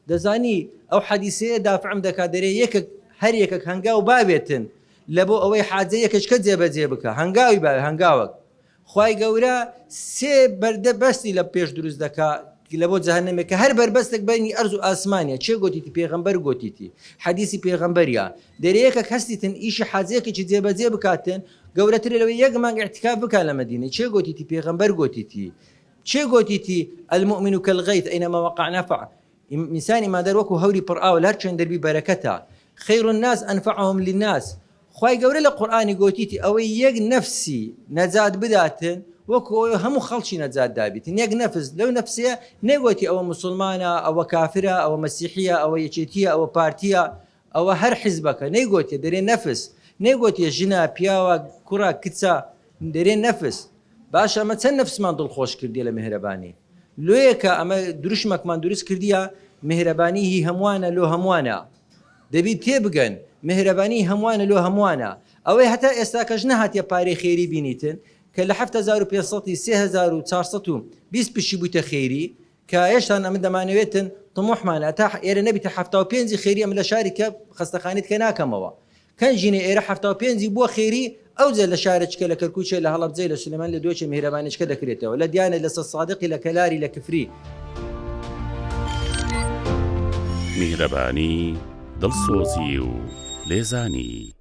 دەزانی ئەو حەدیسەیە دافعم دەکا دەرێ یەکەک هەر یەکەک هەنگاو باوێتن لە بۆ ئەوەی حاجە یەکەچکە جێبەجێ بکا هەنگاوی باوێ هەنگاوەک خوای گەورە سێ بەردە بەستی لە پێش دروست دەکا لە بۆ جەهەنەمێ کە هەر بەربەستێک بەینی ئەرز و ئاسمانە چێ گۆتیتی پێغەمبەر گۆتیتی حەدیسی پێغەمبەریە دەرێ یەکەک هەستیتن ئیشی حاجەیەکێکی جێبەجێ بکاتن گەورەترە لەوەی یەک مانگ ئیعتیکاف بکا لە مەدینە چێ گۆتیتی پێغەمبەر گۆتیتی چێ گۆتیتی المؤمن کالغیث اینما وقع نفع ئینسانی ئیماندار وەکو هەوری پڕ ئاوە لە هەر کوێن دەربی بەرەکەتە خیر الناس انفعهم للناس خوای گەورە لە قورئانی گۆتیتی ئەوەی یەک نەفسی نەجات بداتن وەکو ئەوەی هەموو خەڵکی نەجات دابیتن یەک نەفس لەو نەفسەیە نەگۆتی ئەوە موسڵمانە ئەوە کافرە ئەوە مەسیحیە ئەوە یەکێتیە ئەوە پارتیە ئەوە هەر حیزبەکە نەیگۆتیە دەرێ نەفس نەیگۆتیە ژنە پیاوە کوڕە کچە دەرێ نەفس باشە ئەمە چەند نەفسمان دڵخۆش کردیە لە میهرەبانی لۆیەکە ئەمە دروشمەکمان دروست کردیە میهرەبانی هی هەمووانە لۆ هەمووانە دەبی تێبگەن میهرەبانی هەمووانە لۆ هەمووانە ئەوەی هەتا ئێستاکەش نەهاتیە پارەی خێری بینیتن کە لە 7500 3420 پشی بوویتە خێری کە هێشتان ئەمن دەمانەوێتن طموحمانە هەتا ئێرە نەبیتە 75 خێری ئەمن لە شاری کە خەستەخانیت کە ناکەمەوە کەنجینە ئێرە 75 بووە خێری ئەوجە لە شارەچکە لە کەرکوچێ لە هەڵەبجەی لە سلێمانی لە دۆچێ میهرەبانیچکە دەکرێتەوە لە دیانە لە سەدسادقی لە کەلاری لە کفری. میهرەبانی، دڵسۆزی و لێزانی.